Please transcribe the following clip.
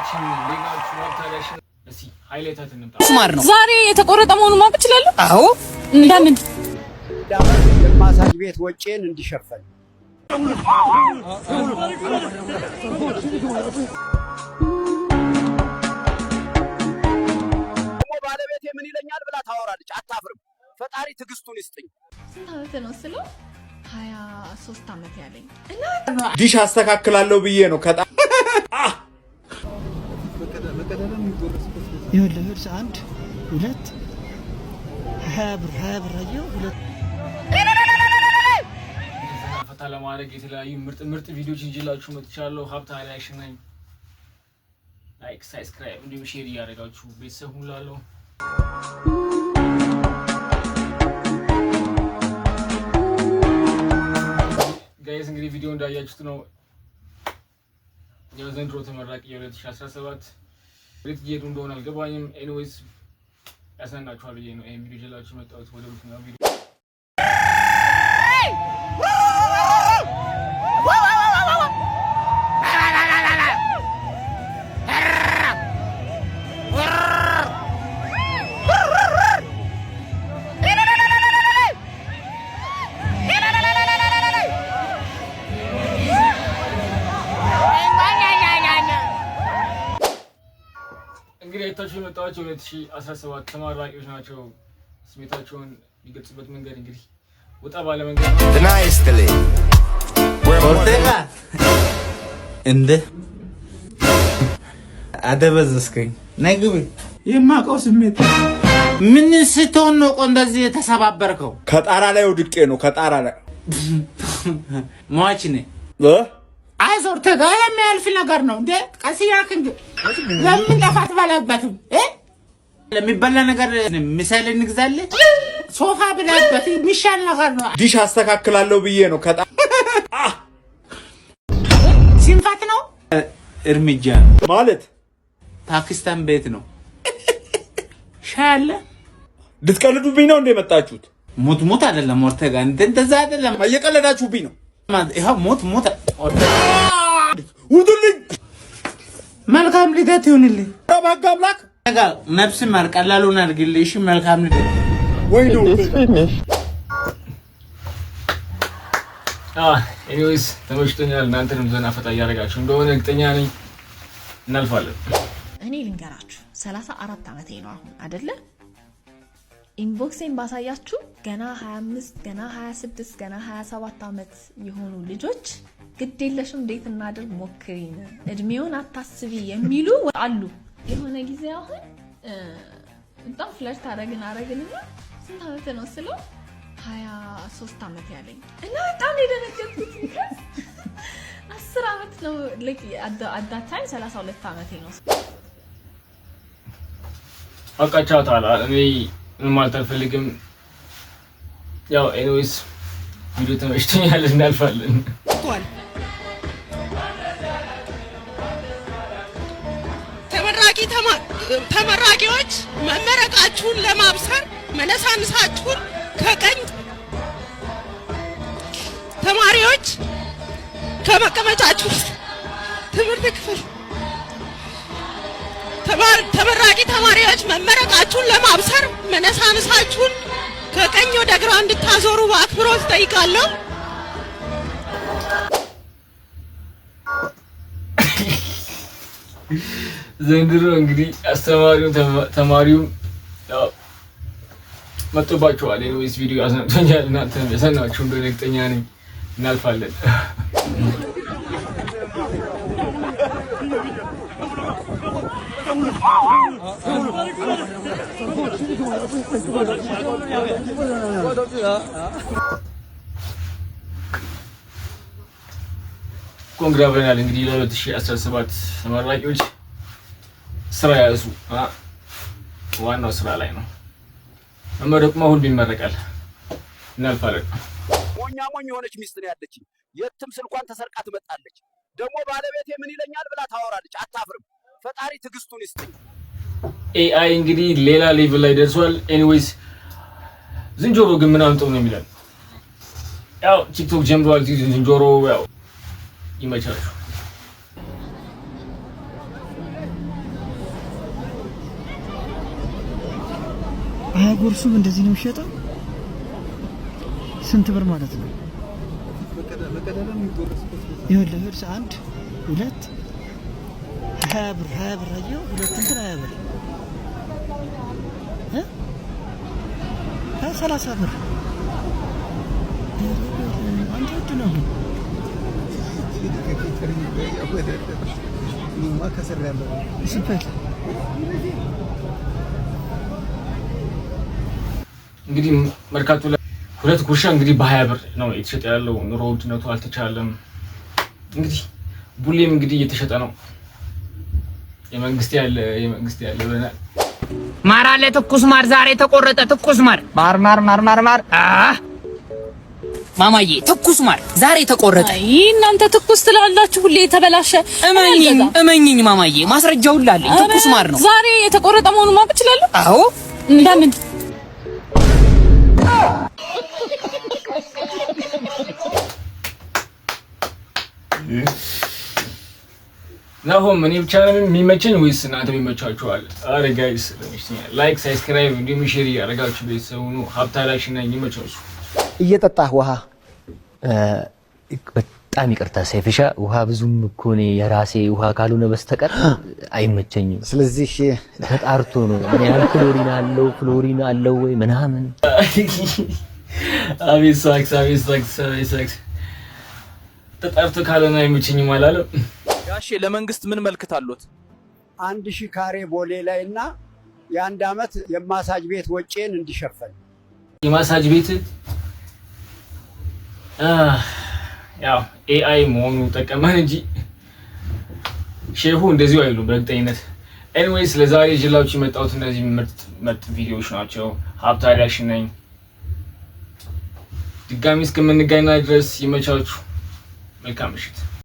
ቻናላችን። እንዴት ናችሁ? ሀብታላችን እስኪ highlight እንምጣ። ማር ነው። ዛሬ የተቆረጠ መሆኑን ማወቅ እችላለሁ? አዎ። ለምን? የማሳጅ ቤት ወጪን እንዲሸፈን። ደግሞ ባለቤቴ ምን ይለኛል ብላ ታወራለች። አታፍርም። ፈጣሪ ትዕግስቱን ይስጥኝ። ስንት ዓመት ነው ስለው 23 ዓመት ያለኝ። ዲሽ አስተካክላለሁ ብዬ ነው። ከጣ ይኸውልህ አንድ ሁለት 20 ብር 20 ብር አየሁ ሁለት። ፈታ ለማድረግ የተለያዩ ምርጥ ምርጥ ቪዲዮዎች ይዤላችሁ መጥቻለሁ። ሀብታ reaction ነኝ። Like፣ subscribe እንዲሁም share እያደረጋችሁ ቤተሰብ ሁላለሁ። Guys፣ እንግዲህ ቪዲዮ እንዳያችሁት ነው። የዘንድሮ ተመራቂ የ2017 ወዴት እየሄዱ እንደሆነ አልገባኝም። Anyways ያዝናናችኋል ብዬ ነው ይሄን ቪዲዮ ይዤላችሁ መጣሁት። ወደ ሁለተኛው ቪዲዮ። እንግዲህ አይታችሁ የመጣኋቸው 2017 ተመራቂዎች ናቸው። ስሜታቸውን የሚገልጹበት መንገድ እንግዲህ ወጣ ባለ መንገድ ነው። ኦርቴጋ፣ እንደ አደበዘዝከኝ። ነይ ግቢ። የማውቀው ስሜት። ምን ስትሆን ነው ቆ እንደዚህ የተሰባበርከው? ከጣራ ላይ ወድቄ ነው። ከጣራ ላይ። ሟች ነህ። እ? አይዞህ ኦርቴጋ፣ የሚያልፍ ነገር ነው እንዴ። ቀስ እያልክ እንጂ ለምን ጠፋት በላበትም እ? ለሚበላ ነገር ምሳሌ እንግዛለን። ሶፋ ብላበት የሚሻል ነገር ነው። ዲሽ አስተካክላለሁ ብዬ ነው። ከጣ ሽንፈት ነው። እርምጃ። ማለት? ፓኪስታን ቤት ነው። ሻይ አለ። ልትቀልዱብኝ ነው እንደ የመጣችሁት? ሙት ሙት አይደለም ኦርቴጋ፣ እንደዛ አይደለም። እየቀለዳችሁብኝ ነው። ይኸው ሙት ሙት ኦርቴጋ። ውጡልኝ! መልካም ልደት ይሁንልህ። ኧረ በሕግ አምላክ! ኦርቴጋ፣ ነፍስ ማር ቀላሉን አድርግልህ። እሺ፣ መልካም ልደት። ወይ ነው። Anyways ተመችቶኛል። እናንተንም ዘና ፈታ እያደረጋችሁ እንደሆነ እርግጠኛ ነኝ። እናልፋለን። እኔ ልንገራችሁ፣ 34 ዓመቴ ነው አሁን አደለ? Inbox ኤን ባሳያችሁ ገና 25፣ ገና 26፣ ገና 27 ዓመት የሆኑ ልጆች ግድ የለሽም እንዴት እናድርግ ሞክሪን እድሜውን አታስቢ የሚሉ አሉ። የሆነ ጊዜ አሁን በጣም flirt አረግን አረግንና ስንት ዓመት ነው ስለው 23 ዓመት ያለኝ እና በጣም ነው የደነገጥኩት። 10 ዓመት ነው። At that time 32 ዓመቴ ነው። አውቃችኋታል። እኔ ምንም ማለት አልፈልግም። ያው anyways ቪዲዮ ተመችቶኛል። እናልፋለን። ተመራቂዎች መመረቃችሁን ለማብሰር መነሳንሳችሁን ከቀኝ፣ ተማሪዎች ከመቀመጫችሁ ትምህርት ክፍል፣ ተመራቂ ተማሪዎች መመረቃችሁን ለማብሰር መነሳንሳችሁን ከቀኝ ወደ ግራ እንድታዞሩ በአክብሮት እጠይቃለሁ። ዘንድሮ እንግዲህ አስተማሪውም ተማሪውም ያው መጥቶባቸዋል። Anyways ቪዲዮ አዝናንቶኛል። እናንተ ያዝናናችሁ እንደሆነ እርግጠኛ ነኝ። እናልፋለን። Congra ብለናል። እንግዲህ ለ2017 ተመራቂዎች ስራ ያዙ። ዋናው ስራ ላይ ነው። መመረቁማ ሁሉም ይመረቃል። እናልፋለን። ሞኛ ሞኝ የሆነች ሚስት ነው ያለችኝ። የትም ስልኳን ተሰርቃ ትመጣለች። ደግሞ ባለቤቴ ምን ይለኛል ብላ ታወራለች። አታፍርም። ፈጣሪ ትዕግስቱን ይስጥኝ። AI እንግዲህ ሌላ level ላይ ደርሷል። Anyways ዝንጀሮ ግን ምን አምጠው ነው የሚለን? ያው ቲክቶክ ጀምሯል። ዝንጀሮ ያው ይመቻችሁ። ሳያጎርሱም እንደዚህ ነው የሚሸጠው። ስንት ብር ማለት ነው? ይኸውልህ ይኸውልህ፣ አንድ ሁለት 20 ብር፣ 20 ብር። አየኸው? ሁለት እንትን 20 ብር እ 30 ብር። አንተ ውድ ነው ግን። ስበት። እንግዲህ መርካቶ ላይ ሁለት ጉርሻ እንግዲህ በ20 ብር ነው የተሸጠ ያለው። ኑሮ ውድነቱ አልተቻለም። እንግዲህ ቡሌም እንግዲህ እየተሸጠ ነው። የመንግስት ያለ፣ የመንግስት ያለ ብለናል። ማር አለ፣ ትኩስ ማር፣ ዛሬ ተቆረጠ። ትኩስ ማር፣ ማር ማር ማር ማር ማር። ማማዬ፣ ትኩስ ማር ዛሬ ተቆረጠ። አይ እናንተ ትኩስ ትላላችሁ፣ ሁሌ የተበላሸ። እመኚኝ እመኚኝ ማማዬ፣ ማስረጃው አለኝ። ትኩስ ማር ነው። ዛሬ የተቆረጠ መሆኑን ማወቅ እችላለሁ? አዎ። ለምን? ናሆም፣ እኔ ብቻ ነው የሚመቸኝ ወይስ እናንተ የሚመቻችኋል? አረ guys፣ like፣ subscribe እንዲሁም share እያደረጋችሁ ቤተሰብ ሁኑ። ሀብታላችን ነኝ። ይመቻችሁ። እየጠጣህ ውሃ። በጣም ይቅርታ ሰይፍሻ፣ ውሃ ብዙም እኮ እኔ የራሴ ውሃ ካልሆነ በስተቀር አይመቸኝም። ስለዚህ ተጣርቶ ነው፣ ምን ያህል ክሎሪን አለው፣ ክሎሪን አለው ወይ ምናምን። አቤት ሳክስ፣ አቤት ሳክስ፣ አቤት ሳክስ። ተጣርቶ ካልሆነ አይመቸኝም አላለም። ጋሼ፣ ለመንግስት ምን መልክት አሉት? 1000 ካሬ ቦሌ ላይ እና የአንድ ዓመት የማሳጅ ቤት ወጪን እንዲሸፈን። የማሳጅ ቤት ያው AI መሆኑ ጠቀመን እንጂ ሼሁ እንደዚሁ አይሉም በእርግጠኝነት። Anyways፣ ለዛሬ ይዤላችሁ የመጣሁት እነዚህ ምርጥ ምርጥ ቪዲዮዎች ናቸው። ሀብታ reaction ነኝ። ድጋሚ እስከምንገናኝ ድረስ ይመቻችሁ። መልካም ምሽት።